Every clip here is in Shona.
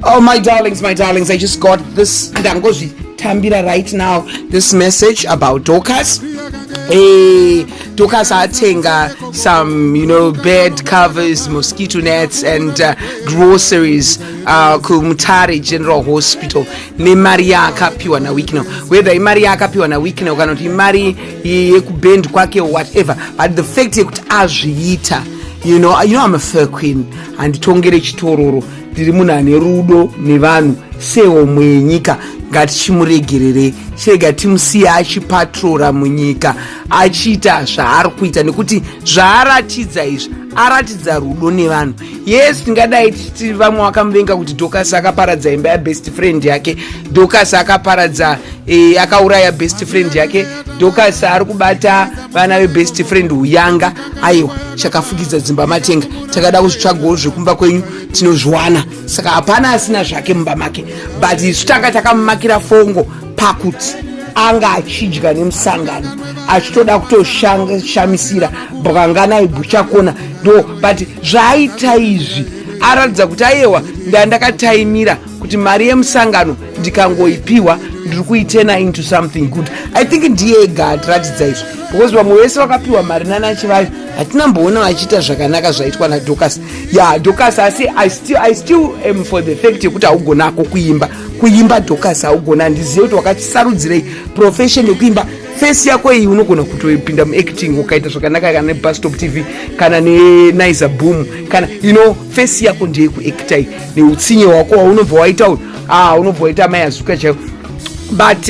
Oh, my darlings, my darlings, I just got this ndangozvitambira right now, this message about Dorcas. Hey, Dorcas atenga some bed covers, mosquito nets and groceries kuMutare General Hospital nemari yaakapiwa naWicknell. Whether imari yaakapiwa naWicknell kana kuti imari yekubend kwake, whatever, but the fact yekuti azviita, you know I'm a fair queen. Handitongere chitororo. Ndiri munhu ane rudo nevanhu sehomwe yenyika. Ngatichimuregererei, chirega timusiye achipatrora munyika achiita zvaari kuita, nekuti zvaaratidza izvi, aratidza rudo nevanhu. Yes, tingadai tichiti vamwe vakamuvenga kuti Dorcas akaparadza imba yabest friend yake, Dorcas akaparadza, akauraya best friend yake, Dorcas ari kubata vana vebest friend uyanga. Aiwa, chakafukidza dzimba matenga. Takada kuzvitsvagawo zvekumba kwenyu, tinozviwana. Saka hapana asina zvake mumba make, but isu tanga takamumakira fongo pakuti anga achidya nemusangano, achitoda kutoshamisira bwanganai buchakona ndo. But zvaaita izvi aratidza kuti aiwa, ndandakataimira kuti mari yemusangano ndikangoipiwa, ndiri kuiturna into something good. I think ndiye ega atiratidza izvi, because vamwe vese vakapiwa mari nanaChivayo hatinamboona vachiita zvakanaka zvaitwa naDorcas. Ya, Dorcas, asi I still am for the fact yekuti haugonako kuimba. Kuimba, Dorcas, haugona. Handizive kuti wakachisarudzirei profession yekuimba. Face yako iyi, unogona kutopinda muacting ukaita zvakanaka, kana neBustop TV, kana neNaiza Boom, kana face yako ndeyekuacta iyi, neutsinye hwako waunobva waita uyu. Ah, unobva waita mai azuka chaiko. But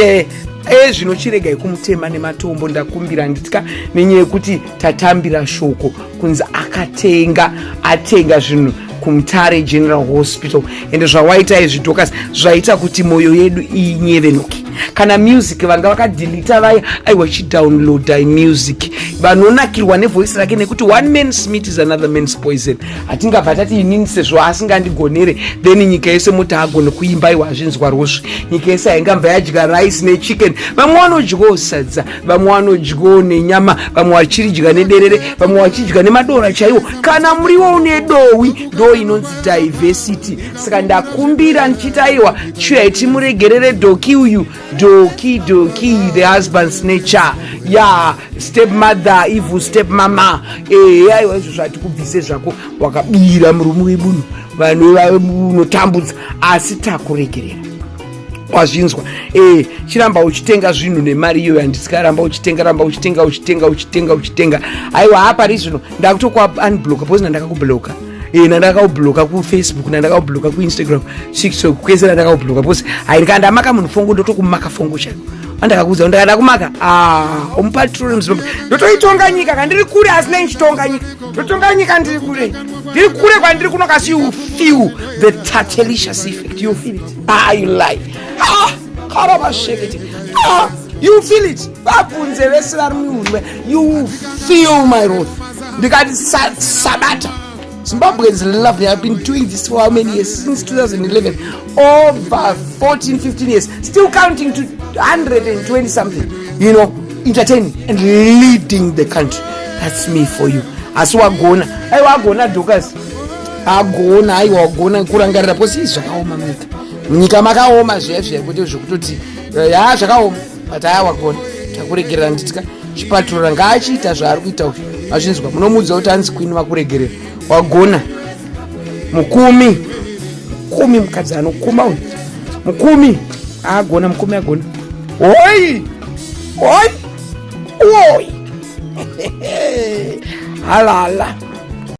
ezvino chiregai kumutema nematombo, ndakumbira. Handitya nenyaya yekuti tatambira shoko kunzi akatenga, atenga zvinhu kuMutare General Hospital. Ende zvawaita izvi, Dorcas, zvaita kuti mwoyo yedu inyevenuke. Kana music vanga vakadeleta vaya, aiwa, chidownloada music, vanonakirwa nevoice rake, nekuti one man's meat is another man's poison. Hatingabva tati inini sezvo asingandigonere, then nyika yese moti agone kuimba. Iwa, hazvinzwa rosvi. Nyika yese haingabva yadya rice nechicken. Vamwe vanodyawo sadza, vamwe vanodyawo nenyama, vamwe vachiridya nederere, vamwe vachidya nemadora chaiwo, kana muriwo une dowi. Ndo inonzi diversity. Saka ndakumbira ndichiti aiwa, chiuyai timuregerere Doki uyu. Doki, Doki the husband nature ya step mother, evil step mama. Ehe, aiwa, izvo zvatikubvise zvako, wakabira murume wemunhu, vanhu unotambudza, asi takuregerera. Wazvinzwa? Chiramba uchitenga zvinhu nemari iyoyo. Handisikaramba uchitenga, ramba uchitenga, uchitenga, uchitenga, uchitenga. Aiwa, hapari zvino ndakutokwa unblocka, because nandakakubloka, nandakaublocka kuFacebook, nandakaublocka kuInstagram, TikTok, kwese nandakaublocka, because hai, ndikandamaka munhu fongo, ndotokumaka fongo chaiko. Andakakuudza, ndakada kumaka umupatrol muZimbabwe, ndotoitonga nyika kandiri kure, asi neichitonga nyika, ndotonga nyika ndiri kure, ndiri kure kwandiri kuno. Kasi you feel the tatelicious effect. You feel it. Ah, you lie. Ah, karabashekete. Ah, you feel it. Vabvunze vese vari muhurumende. You feel my wrath. Ndikati sabata. Zimbabweans love me. I've been doing this for how many years? Since 2011. Over 14, 15 years. Still counting to 120 something. Entertaining and leading the country. That's me for you. Asi wagona. Aiwa, wagona, Dorcas. Agona, aiwa, wagona kurangarira, because izvi zvakaoma munyika. Munyika makaoma zviya zviya, kwete zvekutoti ya, zvakaoma, but aya, wagona. Takuregerera. Nditya chipatrora ngaachiita zvaari kuita uyu. Azvinzwa, munomuudza kuti anzi queen vakuregerera. Wagona, mukumi, mukumi, mukadzi anokuma uyu, mukumi agona, mukumi agona. Oi, oi, oi, halala.